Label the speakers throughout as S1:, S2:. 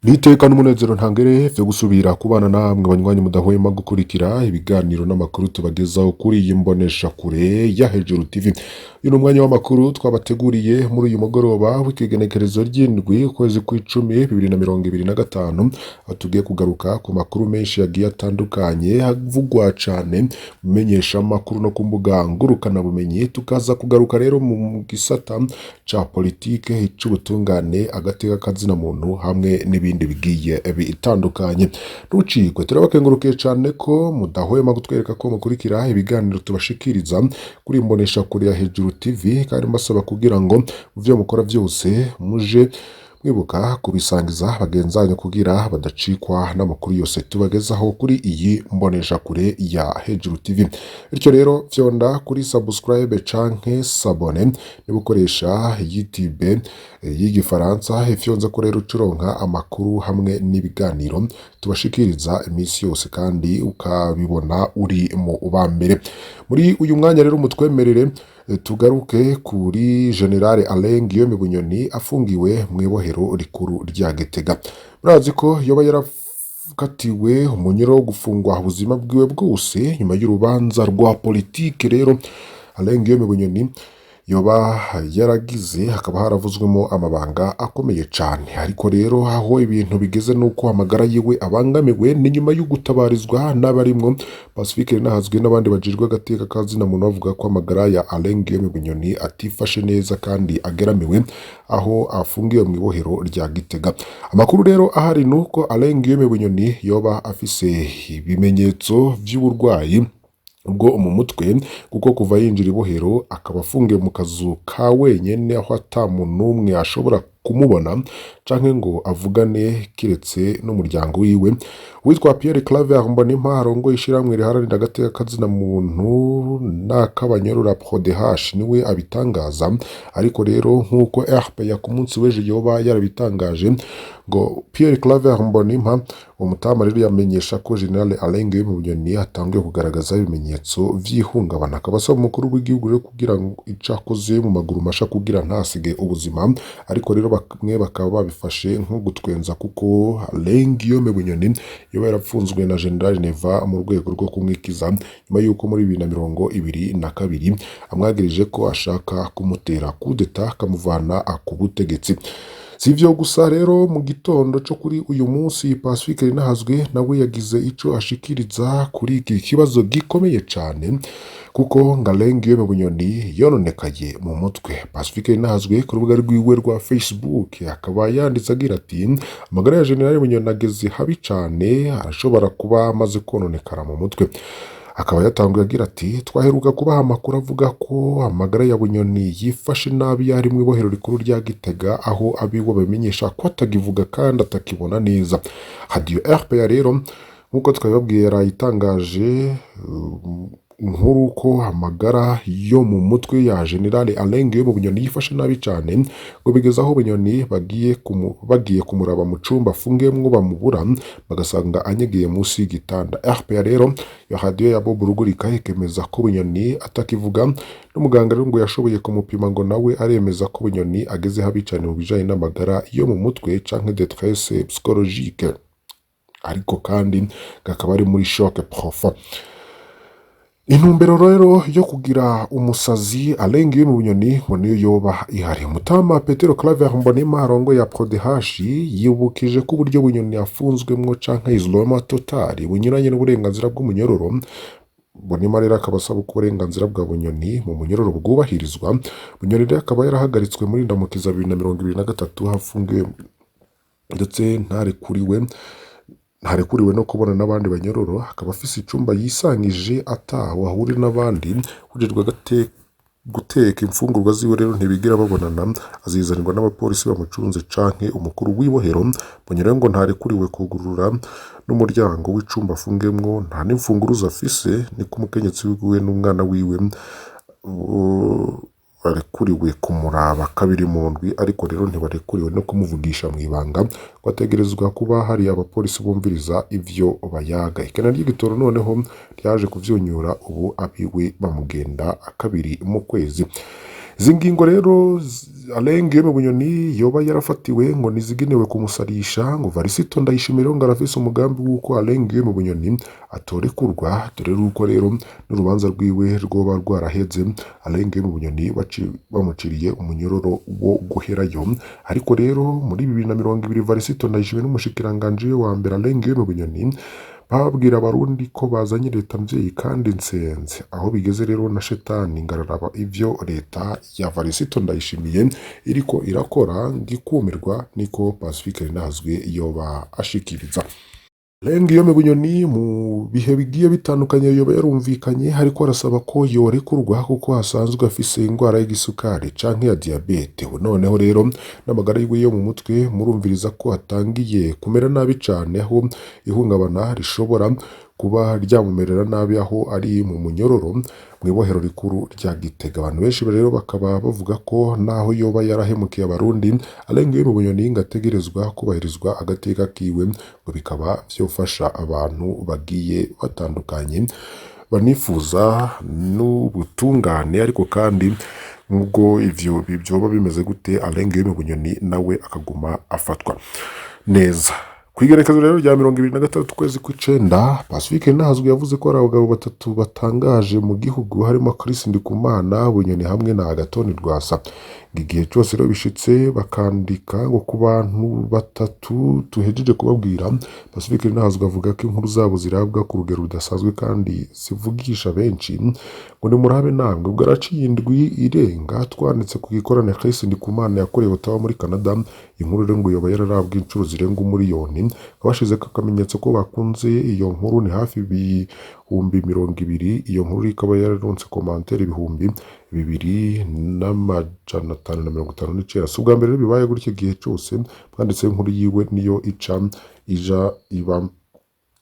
S1: N'iteka n'umunezero ntangere vyo gusubira kubana namwe banywanyi mudahwema gukurikira ibiganiro n'amakuru tubagezaho kuri iyi mbonesha kure ya Hejuru TV. Uyu ni umwanya w'amakuru twabateguriye muri uyu mugoroba w'ikigenekerezo ry'indwi, ukwezi kw'icumi, 2025, aho tugiye kugaruka ku makuru menshi yagiye atandukanye havugwa cane mu menyeshamakuru no ku mbuga ngurukanabumenyi. Tukaza kugaruka rero mu gisata ca politike, ic'ubutungane, agateka kazina muntu hamwe n'ibindi bigiye bitandukanye. Ntucikwe. Turabakengurukiye cane ko mudahwema kutwereka ko mukurikira ibiganiro tubashikiriza kuri imbonesha kure ya Hejuru TV, kandi mbasaba kugira ngo mu vyo mukora vyose muje mwibuka kubisangiza bagenzi banyu kugira badacikwa n'amakuru yose tubagezaho kuri iyi mboneshakure ya Hejuru TV. Bityo rero fyonda kuri subscribe canke s'abonner niba ukoresha YouTube y'igifaransa. Ifyonze ko rero ucuronka amakuru hamwe n'ibiganiro tubashikiriza iminsi yose, kandi ukabibona uri mu ba mbere. Muri uyu mwanya rero mutwemerere tugaruke kuri General Alain Guillaume Bunyoni afungiwe mu ibohero rikuru rya Gitega. Murazi ko yoba yarakatiwe umunyuro wo gufungwa ubuzima bwiwe bwose nyuma y'urubanza rwa politike. Rero Alain Guillaume Bunyoni yoba yaragize, hakaba haravuzwemo amabanga akomeye cane. Ariko rero aho ibintu bigeze nuko amagara yiwe abangamiwe. Ni nyuma yo gutabarizwa n'abarimwo Pacifique Nahazwe n'abandi bajejwe agateka kazina muntu, bavuga ko amagara ya Alain Guillaume Bunyoni atifashe neza kandi ageramiwe aho afungiwe mu ibohero rya Gitega. Amakuru rero ahari nuko Alain Guillaume Bunyoni yoba afise ibimenyetso vy'uburwayi bwo mu mutwe, kuko kuva yinjira ibohero akaba afungiwe mu kazu ka wenyene, aho ata muntu n'umwe ashobora kumubona canke ngo avugane kiretse n'umuryango wiwe. Uwitwa Pierre Claver Mbonimpa arongoye ishirahamwe riharanira agateka kazina muntu n'akabanyorora PRODH niwe abitangaza. Ariko rero nk'uko RPA ku munsi w'ejo yoba yarabitangaje, ngo Pierre Claver Mbonimpa umutama rero yamenyesha ko General Alain Guillaume Bunyoni atanguye kugaragaza ibimenyetso vy'ihungabana, akaba asaba umukuru w'igihugu rero kugira ngo ico akoze mu maguru masha kugira ntasige ubuzima. Ariko rero bamwe bakaba babifashe nko gutwenza, kuko Alain Guillaume Bunyoni yoba yarapfunzwe na General Neva mu rwego rwo kumwikiza, nyuma y'uko muri 2022 amwagirije ko ashaka kumutera kudeta akamuvana ku butegetsi. Si ivyo gusa rero, mu gitondo co kuri uyu munsi Pacifique Rinahazwe nawe yagize ico ashikiriza kuri iki kibazo gikomeye cane, kuko ngo Alain Guillaume Bunyoni yononekaye mu mutwe. Pacifique Rinahazwe ku rubuga rwiwe rwa Facebook akaba yanditse agira ati: "Amagara ya General Bunyoni ageze habi cane, arashobora kuba amaze kononekara mu mutwe." Akaba yatanguye agira ati: "Twaheruka kubaha amakuru avuga ko amagara ya Bunyoni yifashe nabi, yari mu ibohero rikuru rya Gitega, aho abiwe bamenyesha ko atakivuga kandi atakibona neza." Radio RPA rero nk'uko twabibabwiye yarayitangaje inkuru ko amagara yo mu mutwe ya General Alain Guillaume Bunyoni yifashe nabi cane, ngo bigeze aho Bunyoni bagiye kumuraba mu cumba afungiyemwo bamubura, bagasanga anyegeye munsi y'igitanda. RPA rero ya radio ya Bob Rugurika ikemeza ko Bunyoni atakivuga, n'umuganga rero ngo yashoboye kumupima, ngo nawe aremeza ko Bunyoni ageze habi cane mu bijanye n'amagara yo mu mutwe canke détresse psychologique, ariko kandi gakaba ari muri choc profond. Intumbero rero yo kugira umusazi Alain Guillaume Bunyoni ngo niyo yoba ihari. Mutama Petero Claver Mbonimpa arongoye APRODH yibukije ko uburyo Bunyoni afunzwemwo canke isolement total bunyuranye n'uburenganzira bw'umunyororo. Mbonimpa rero akaba asaba ko uburenganzira bwa Bunyoni mu munyororo bwubahirizwa. Bunyoni rero akaba yarahagaritswe muri Ndamukiza 2023, hafungiwe ndetse ntarekuriwe no kubona n'abandi banyororo, akaba afise icumba yisangije ataho ahurira n'abandi. Ujejwe guteka imfungurwa ziwe rero ntibigira babonana, azizanirwa n'abapolisi bamucunze canke umukuru w'ibohero. Bunyoni rero ngo ntarekuriwe kugurura n'umuryango w'icumba afungiyemwo, nta n'imfunguruzo afise. Niko umukenyezi wiwe n'umwana wiwe barekuriwe kumuraba kabiri mu ndwi, ariko rero ntibarekuriwe no kumuvugisha mw'ibanga, ngo hategerezwa kuba hari abapolisi bumviriza ivyo bayaga. Ikena ry'igitoro noneho ryaje kuvyunyura, ubu abiwe bamugenda kabiri mu kwezi. Izi ngingo rero Alain Guillaume Bunyoni yoba yarafatiwe ngo nizigenewe kumusarisha. Ngo Varisito Ndayishimiye rero ngo arafise umugambi w'uko Alain Guillaume Bunyoni atorekurwa, dore yuko rero n'urubanza rwiwe rwoba rwaraheze. Alain Guillaume Bunyoni bamuciriye umunyororo wo guherayo. Ariko rero muri 2020 Varisito Ndayishimiye n'umushikiranganji we wa mbere Alain Guillaume Bunyoni babwira abarundi ko bazanye leta mvyeyi kandi nsenze. Aho bigeze rero na shetani ngararaba ivyo leta ya Varisito Ndayishimiye iriko irakora ngikumirwa, niko Pacifique Rinazwe yoba ashikiriza. Alain Guillaume Bunyoni mu bihe bigiye bitandukanye yoba yarumvikanye ariko arasaba ko yorekurwa kuko asanzwe afise ingwara y'igisukari canke ya diyabete. Noneho rero n'amagara yiwe yo mu mutwe murumviriza ko atangiye kumera nabi cane, aho ihungabana rishobora kuba ryamumerera nabi aho ari mu munyororo mw'ibohero rikuru rya Gitega. Abantu benshi rero bakaba bavuga ko naho yoba yarahemukiye abarundi, Alain Guillaume Bunyoni ngo ategerezwa kubahirizwa agateka kiwe, ngo bikaba vyofasha abantu bagiye batandukanye banifuza n'ubutungane. Ariko kandi nubwo ivyo vyoba bimeze gute, Alain Guillaume Bunyoni nawe akaguma afatwa neza. Kw'igerekezo rero rya 26 ukwezi kw'icenda, Pacifique Ntazwi yavuze ko hari abagabo batatu batangaje mu gihugu, harimo Chris Ndikumana, Bunyoni hamwe na Agathon Rwasa. Igihe cose rero bishitse bakandika ngo ku bantu batatu tuhejeje kubabwira, Pacifique Ntazwi avuga ko inkuru zabo zirabwa ku rugero rudasanzwe kandi zivugisha benshi. Ngo nimurabe namwe, ubwo araciye indwi irenga twanditse ku gikorane Chris Ndikumana yakorewe Ottawa muri Canada. Inkuru rero ngo yoba yararabwa inshuro zirenga umuriyoni. Bashizeko akamenyetso ko bakunze iyo nkuru ni hafi 20,000. Iyo nkuru ikaba yararonse commentaires 2559. Si ubwa mbere rero bibaye gutyo, igihe cose mwanditseho inkuru yiwe niyo ica ija iba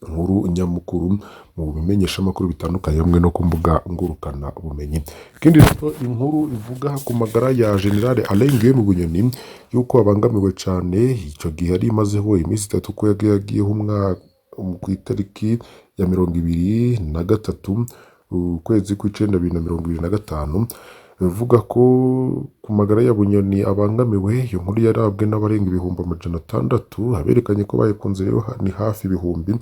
S1: inkuru nyamukuru mu bimenyeshamakuru bitandukanye hamwe no ku mbuga ngurukana bumenyi. Ikindi rero, inkuru ivuga ku magara ya General Alain Guillaume Bunyoni yuko abangamiwe cane, ico gihe yari imazeho iminsi 3 ko yagiyeho umwaka ku itariki ya 23 ukwezi kw'icenda 2025, bivuga ko ku magara ya Bunyoni abangamiwe. Iyo nkuru yarabwe n'abarenga 600,000. Aberekanye ko bayikunze rero ni hafi 8,000,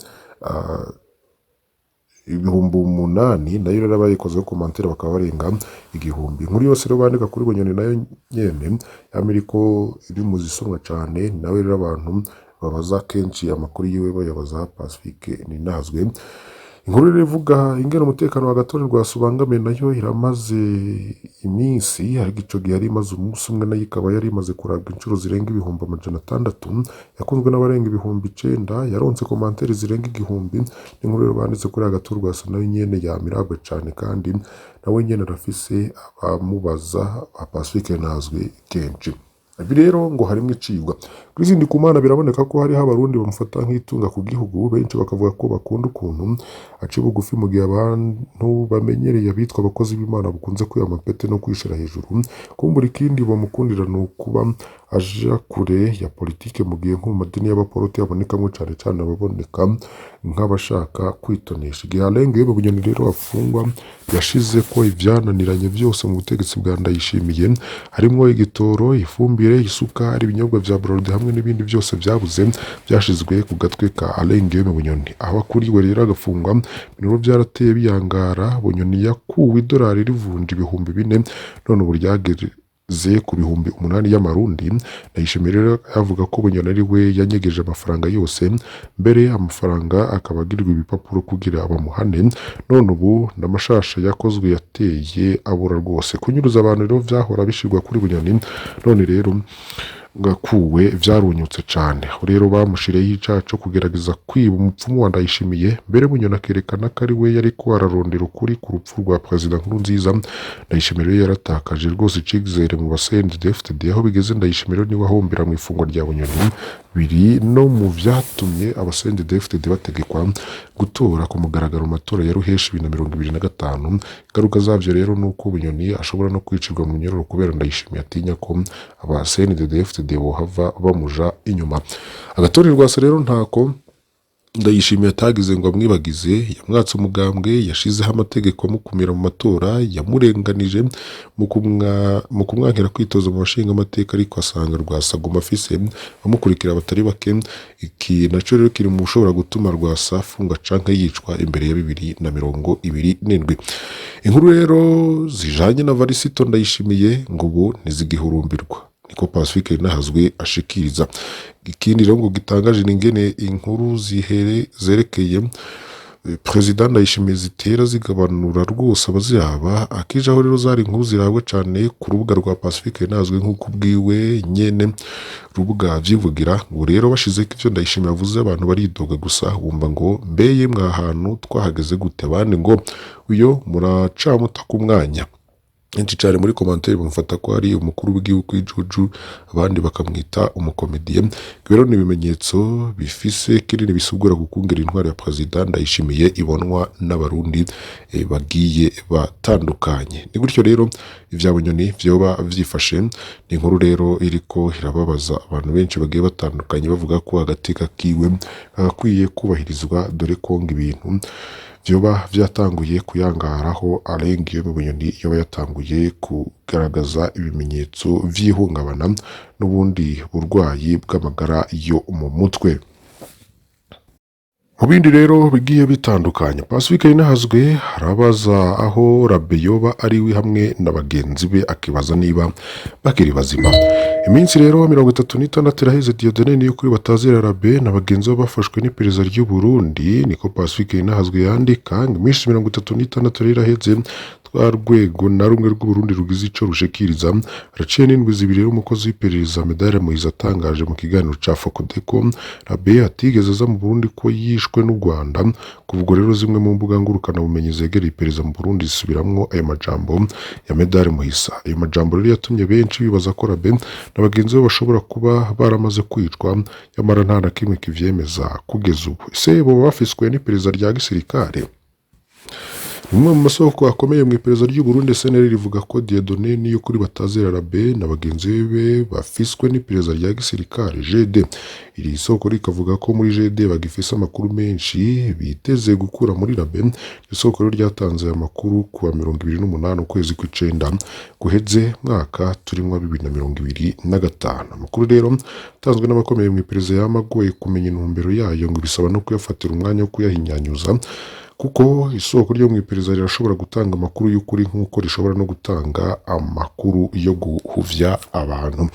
S1: nayo rero abayikozeho commentaire bakaba barenga 1,000. Inkuru yose rero bandika kuri Bunyoni nayo nyene yama iriko iri mu zisomwa cane. Nawe rero abantu babaza kenshi amakuru yiwe bayabaza Pacifique Ninazwe. Inkuru rero ivuga ingene umutekano wa Agathon Rwasa ubangamiwe nayo iramaze iminsi, ariko ico gihe yari imaze umunsi umwe, nayo ikaba yari imaze kurabwa inshuro zirenga 600,000, yakunzwe n'abarenga 9,000, yaronse commentaires zirenga 1,000. N'inkuru rero banditse kuri Agathon Rwasa nayo nyene yama irabwa cane, kandi nawe nyene arafise abamubaza ba Pacifique Ntazwi kenshi. Ibi rero ngo harimwo icigwa. Chris Ndikumana biraboneka ko hariho abarundi bamufata nk'itunga ku gihugu, benshi bakavuga ko bakunda ukuntu aciye bugufi, mu gihe abantu bamenyereye abitwa abakozi b'Imana bakunze kwiha amapete no kwishira hejuru. Kumbura ikindi bamukundira ni ukuba aja kure ya politike, mu gihe nko mu madini y'abaporote habonekamwo cane cane ababoneka nk'abashaka kwitonesha. Igihe Alain Guillaume Bunyoni rero afungwa, yashize ko ivyananiranye vyose mu butegetsi bwa Ndayishimiye, harimwo igitoro, ifumbire, isukari, ibinyobwa vya Bralirwa hamwe n'ibindi byose vyabuze, vyashizwe ku gatwe ka Alain Guillaume Bunyoni. Aho akuriwe rero agafungwa, ibintu vyarateye biyangara. Bunyoni yakuwe idolari rivunja 4,000, none ubu ryageze ku 8,000 y'amarundi. Ndayishimiye rero avuga ko Bunyoni ari we yanyegeje amafaranga yose, mbere amafaranga akaba agirirwa ibipapuro kugira bamuhane. None ubu n'amashasha yakozwe yateye abura rwose. Kunyuruza abantu rero vyahora bishirwa kuri Bunyoni, none rero ngakuwe vyarunyutse cane. Aho rero bamushiriyeho icaha co kugerageza kwiba umupfumu wa Ndayishimiye, mbere Bunyoni akerekana ko ari we yariko ararondera ukuri ku rupfu rwa Perezida Nkurunziza. Ndayishimiye rero yaratakaje rwose icizere mu ba CNDD-FDD. Aho bigeze Ndayishimiye rero niwe ahombera mu ifungwa rya Bunyoni, biri no mu vyatumye aba CNDD-FDD bategekwa gutora ku mugaragaro mu matora ya Ruheshi 2025. Ingaruka zavyo rero ni uko Bunyoni ashobora no kwicirwa mu munyororo kubera Ndayishimiye atinya ko aba CNDD-FDD bohava bamuja inyuma. Agathon Rwasa rero ntako Ndayishimiye atagize ngo amwibagize, yamwatse umugambwe, yashizeho amategeko amukumira mu matora, yamurenganije mu kumwankira kwitoza mu bashingamateka, ariko asanga Rwasa aguma afise abamukurikira batari bake. Iki naco rero kiri mu bishobora gutuma Rwasa afungwa canke yicwa imbere ya 2027. Inkuru rero zijanye na Varisito Ndayishimiye ngo ubu ntizigihurumbirwa, niko Pacifique Nahazwe ashikiriza. Ikindi rero ngo gitangaje ni ingene inkuru zihere zerekeye Perezida Ndayishimiye zitera zigabanura rwose abaziraba. Akijaho rero zari inkuru zirabwa cane ku rubuga rwa Pacifique Nahazwe, nk'uko ubwiwe nyene rubuga vyivugira. Ngo rero bashizeko ivyo Ndayishimiye avuze, abantu baridoga gusa, wumva ngo mbeye mwa hantu twahageze gute, abandi ngo uyo muracamuta ku mwanya. Benshi cane muri commentaire bamufata ko ari umukuru w'igihugu w'ijuju, abandi bakamwita umukomediye. Rero ni ibimenyetso bifise kinini bisugura gukungera intwaro ya Perezida Ndayishimiye ibonwa n'Abarundi bagiye batandukanye. Ni gutyo rero ivya Bunyoni vyoba vyifashe. Ni inkuru rero iriko irababaza abantu benshi bagiye batandukanye, bavuga ko agateka kiwe gakwiye kubahirizwa, dore ko ngo ibintu vyoba vyatanguye kuyangaraho arenga iyo mu Bunyoni yoba yatanguye kugaragaza ibimenyetso vy'ihungabana n'ubundi burwayi bw'amagara yo mu mutwe. Mu bindi rero bigiye bitandukanye, Pacifique Nahazwe arabaza aho Rabe yoba ari we hamwe na bagenzi be, akibaza niba bakiri bazima. Iminsi rero 36 iraheze Dieudonné Niyukuri batazira Rabe na bagenzi be bafashwe n'iperereza ry'u Burundi, niko Pacifique Nahazwe yandika. Ngo iminsi 36 rero iraheze twa rwego na rumwe rw'Uburundi rugize ico rushikiriza. Haraciye n'indwi 2 rero umukozi w'iperereza Medard Muhizi atangaje mu kiganiro ca Fokodeko Rabe atigeze aza mu Burundi, ko yishwe n'u Rwanda. Kuva ubwo rero zimwe mu mbuga ngurukanabumenyi zegereye iperereza mu Burundi zisubiramwo ayo majambo ya Medard Muhisa. Ayo majambo rero yatumye benshi bibaza ko Rabe na bagenzi be bashobora kuba baramaze kwicwa, nyamara nta na kimwe kivyemeza kugeza ubu. Ese boba bafiswe n'iperereza rya gisirikare? Bimwe mu masoko akomeye mu iperereza ry'u Burundi SNL rivuga ko Dieudonné Niyukuri batazira Rabe na bagenzi be bafiswe n'iperereza rya gisirikare GD. Iri soko rikavuga ko muri GD bagifise amakuru menshi biteze gukura muri Rabe. Iryo soko rero ryatanze aya makuru kuwa 28 ukwezi kw'icenda guheze mwaka turimwo 2025. Amakuru rero atanzwe n'abakomeye mu iperereza yama agoye kumenya intumbero yayo, ngo bisaba no kuyafatira umwanya wo kuyahinyanyuza, kuko isoko ryo mu iperereza rirashobora gutanga amakuru y'ukuri nk'uko rishobora no gutanga amakuru yo guhuvya abantu.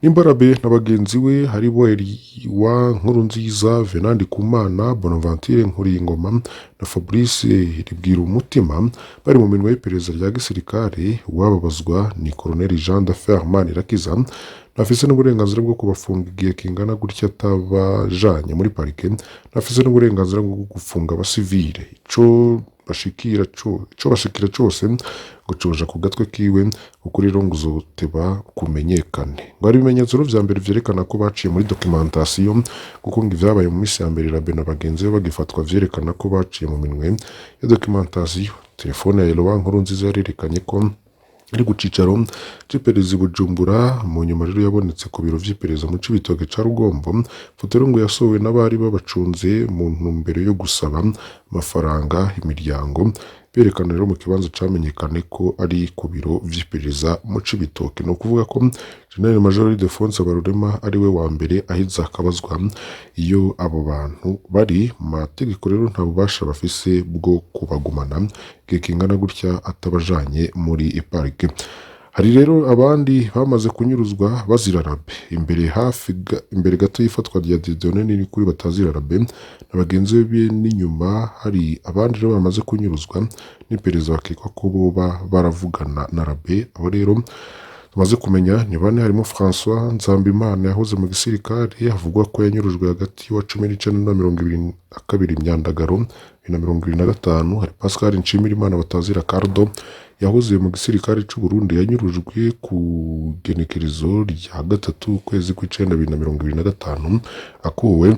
S1: Nimba Rabe na bagenzi we haribo Eliwa Nkurunziza, Venant Ndikumana, Bonaventure Nkuriyingoma na Fabrice Ribwira Umutima bari mu minwe y'iperereza rya gisirikare, uwababazwa ni Colonel Jean Dafer Manirakiza. Ntafise n'uburenganzira bwo kubafunga igihe kingana gutya atabajanye muri parike, ntafise n'uburenganzira bwo gufunga abasivile. Ico bashikira cose ngo coja ku gatwe kiwe, kuko rero ngo uzoteba kumenyekane. Ngo hari ibimenyetso rero vya mbere vyerekana ko baciye muri documentation, kuko ngo ivyabaye mu minsi ya mbere Rabe na bagenzi be bagifatwa vyerekana ko baciye mu minwe ya documentation. Telefone ya Eloi Nkurunziza yarerekanye ko ari ku cicaro c'iperereza i Bujumbura, mu nyuma rero yabonetse ku biro vy'iperereza mu Cibitoke ca Rugombo. Foto rero ngo yasohowe n'abari babacunze mu ntumbero yo gusaba amafaranga imiryango, berekana rero mu kibanza camenyekane ko ari ku biro vy'iperereza mu Cibitoke. Ni ukuvuga ko General Major Ildefonse Barurema ari we wa mbere aheza akabazwa iyo abo bantu bari. Mu mategeko rero nta bubasha bafise bwo kubagumana igihe kingana gutya atabajanye muri parike. Hari rero abandi bamaze kunyuruzwa bazira Rabe. Imbere hafi imbere gato y'ifatwa rya Dieudonné Niyukuri batazira Rabe na bagenzi be n'inyuma, hari abandi rero bamaze kunyuruzwa n'iperereza bakekwa ko boba baravugana na Rabe. Abo rero tumaze kumenya ni bane, harimo François Nzambimana yahoze mu gisirikare, havugwa ko yanyurujwe hagati wa 19 na 22 Myandagaro 2025. Hari Pascal Nshimirimana batazira Cardo yahoze mu gisirikare c'u Burundi, yanyurujwe ku genekerezo rya 3 ukwezi kw'icenda 2025 akuwe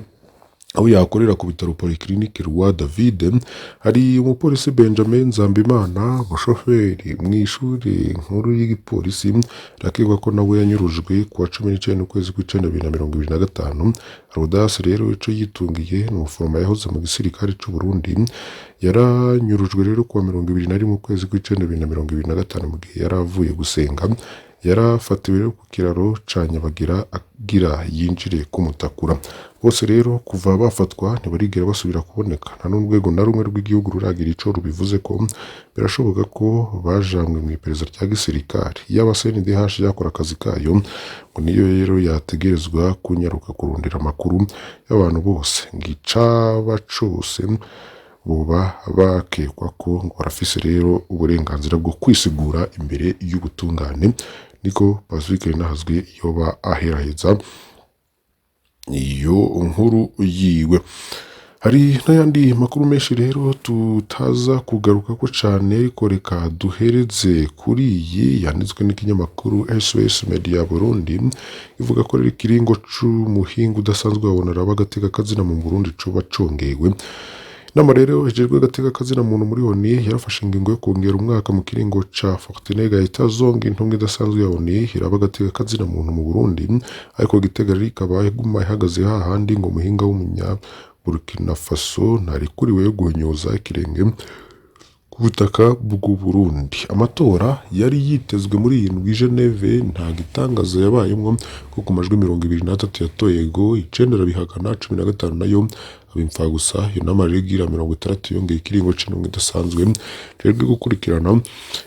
S1: Aho yakorera ku bitaro Polyclinique Roi David. Hari umupolisi Benjamin Nzambimana, umushoferi mw'ishuri nkuru y'igipolisi, arakekwa ko nawe yanyurujwe kuwa 19 ukwezi kw'icenda 2025. Rodas rero ico yitungiye ni umuforoma yahoze mu gisirikare c'u Burundi, yaranyurujwe rero kuwa 21 ukwezi kw'icenda 2025 mu gihe yari avuye gusenga. Yarafatiwe rero ku kiraro ca Nyabagira agira yinjire kumutakura. Bose rero kuva bafatwa ntibarigera basubira kuboneka, nta n'urwego na rumwe rw'igihugu ruragira ico rubivuze ko birashoboka ko bajanywe mu iperereza rya gisirikare. Yaba CNDH yakora akazi kayo, ngo niyo rero yategerezwa kunyaruka kurondera amakuru y'abantu bose, ngo icaba cose boba bakekwa ko ngo barafise rero uburenganzira bwo kwisigura imbere y'ubutungane. Niko Pacifique Nahazwe yoba aheraheza iyo nkuru yiwe. Hari n'ayandi makuru menshi rero tutaza kugaruka ko cane, ariko reka duhereze kuri iyi yanditswe n'ikinyamakuru SOS Media Burundi, ivuga ko rero ikiringo c'umuhinga udasanzwe wabona araba agateka kazina mu Burundi coba congewe. Inama rero ijejwe agateka kazina muntu muri ONU yarafashe ingingo yo kongera umwaka mu kiringo ca Fortuné Gaëtan Zongo, intumwa idasanzwe ya ONU iraba agateka kazina muntu mu Burundi. Ariko Gitega rero ikaba iguma ihagaze hahandi, ngo umuhinga w'umunya Burkina Faso ntarekuriwe yo guhonyoza ikirenge ku butaka bw'u Burundi. Amatora yari yitezwe muri iyi ndwi i Geneve nta gitangaza yabayemwo, kuko ku majwi 23 yatoye ego, 9 arabihakana, 15 nayo aba imfagusa. Iyo nama rero igira 60 yongeye ikiringo c'intumwa idasanzwe rero gukurikirana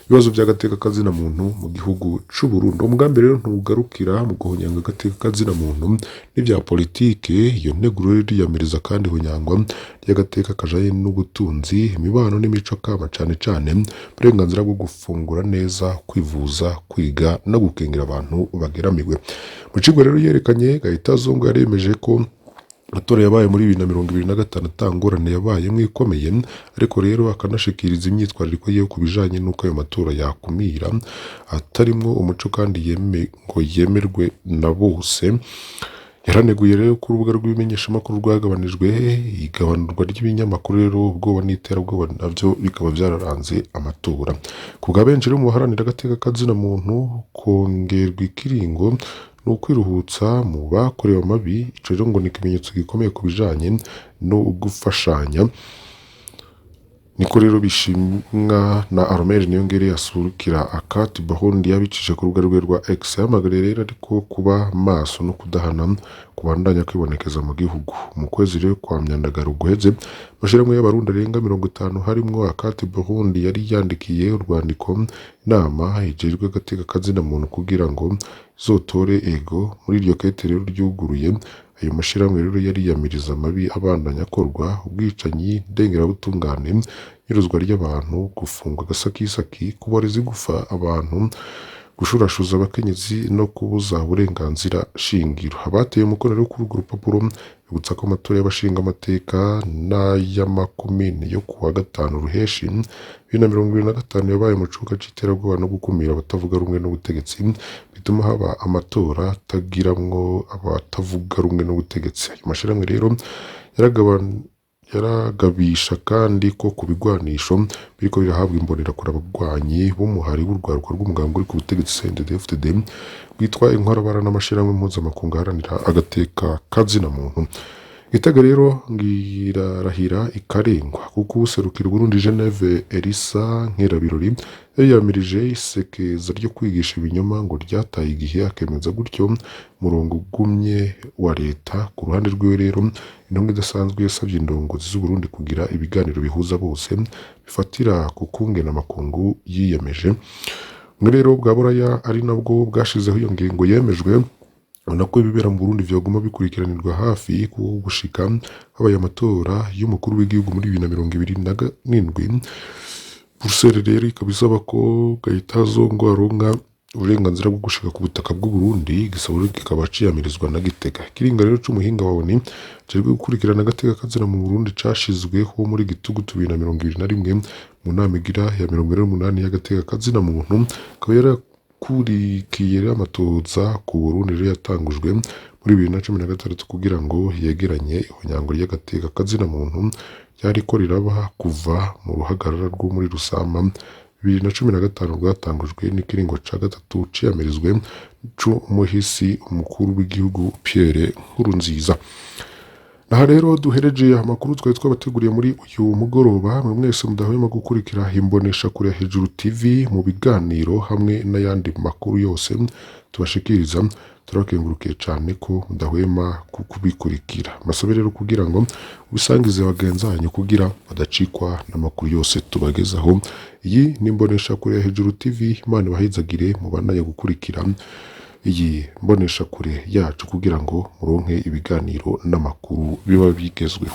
S1: ibibazo by'agateka kazina muntu mu gihugu c'u Burundi. Umugambi rero ntugarukira mu guhonyanga agateka kazina muntu n'ivya politike. Iyo nteguro rero iriyamiriza kandi ihonyangwa ry'agateka kajanye n'ubutunzi, imibano n'imico kama, cane cane uburenganzira bwo gufungura neza, kwivuza, kwiga no gukingira abantu bageramiwe. Mu cigwa rero yerekanye, Gaëtan Zongo yaremeje ko amatora yabaye muri 2025 ata ngorane yabayemwo ikomeye, ariko rero akanashikiriza imyitwarariko yiwe ku bijanye n'uko ayo matora yakumira atarimwo umuco kandi ngo yemerwe na bose. Yaraneguye rero ko urubuga rw'ibimenyeshamakuru rwagabanijwe, igabanurwa ry'ibinyamakuru rero, ubwoba n'iterabwoba navyo bikaba vyararanze amatora. Ku bwa benshi rero mu baharanira agateka kazina muntu, kongerwa ikiringo ni ukwiruhutsa mu bakorewe amabi. Ico rero ngo ni ikimenyetso gikomeye ku bijanye no gufashanya. Niko rero bishimwa na Armel Niyongere asurukira Akati Burundi, yabicije ku rubuga rwe rwa X. Yahamagariye rero ariko kuba maso no kudahana kubandanya kwibonekeza mu gihugu. Mu kwezi rero kwa Myandagaro guheze, amashirahamwe y'abarundi arenga 50 harimwo Akati Burundi yari yandikiye urwandiko inama ijejwe agateka kazina muntu kugira ngo izotore ego. Muri iryo kete rero ryuguruye, ayo mashirahamwe rero yariyamiriza amabi abandanya akorwa, ubwicanyi ndengerabutungane, inyuruzwa ry'abantu, gufungwa agasakisaki, kuboreza igufa abantu, gushurashuza abakenyezi no kubuza uburenganzira shingiro. Abateye umukono rero kuri urwo rupapuro bibutsa ko amatora y'abashingamateka n'ay'amakomine yo kuwa gatanu Ruheshi 2025 yabaye mu cuka c'iterabwoba no gukumira abatavuga rumwe n'ubutegetsi, bituma haba amatora atagiramwo abatavuga rumwe n'ubutegetsi. Ayo mashirahamwe rero yaragabisha kandi ko ku bigwanisho biriko birahabwa imbonerakure abagwanyi b'umuhari w'urwaruka rw'umugambi uri ku butegetsi CNDD-FDD rwitwa inkorabara n'amashirahamwe mpuzamakungu aharanira agateka kazina muntu. Gitega rero ngirarahira ikarengwa, kuko uwuserukira Uburundi Geneve Elisa Nkerabirori yariyamirije isekeza ryo kwigisha ibinyoma ngo ryataye igihe, akemeza gutyo umurongo ugumye wa leta. Ku ruhande rwiwe rero, intumwa idasanzwe yasabye indongozi z'Uburundi kugira ibiganiro bihuza bose bifatira ku kungena amakungu yiyemeje. Ubumwe rero bwa Buraya ari nabwo bwashizeho iyo ngingo yemejwe, ubona ko ibibera mu Burundi vyoguma bikurikiranirwa hafi, kuko gushika habaye amatora y'umukuru w'igihugu muri 2027. Bruxelles rero ikaba isaba ko Gaëtan Zongo aronka uburenganzira bwo gushika ku butaka bw'u Burundi, igisabo rero kikaba ciyamirizwa na Gitega. Ikiringo rero c'umuhinga wa ONU kijejwe gukurikirana agateka kazina mu Burundi cashizweho muri Gitugutu 2021 mu nama igira ya 48 y'agateka kazina muntu, akaba Yakurikiye rero amatohoza ku Burundi rero yatangujwe muri 2016 kugira ngo yegeranye ihonyango ry'agateka kazina muntu ryariko riraba kuva mu ruhagarara rwo muri Rusama 2015, rwatangujwe n'ikiringo ca gatatu ciyamirizwe c'umuhisi umukuru w'igihugu Pierre Nkurunziza. Aha rero duhereje amakuru twari twabateguriye muri uyu mugoroba. Mwe mwese mudahwema gukurikira imbonesha kure Hejuru TV mu biganiro hamwe n'ayandi makuru yose tubashikiriza, turabakengurukiye cyane ko mudahwema kubikurikira. Mbasabe rero kugira ngo ubisangize bagenzi banyu kugira badacikwa n'amakuru yose tubagezaho. Iyi ni imbonesha kure Hejuru TV. Imana ibahezagire, mubandanye gukurikira iyi mboneshakure yacu kugira ngo muronke ibiganiro n'amakuru biba bigezweho.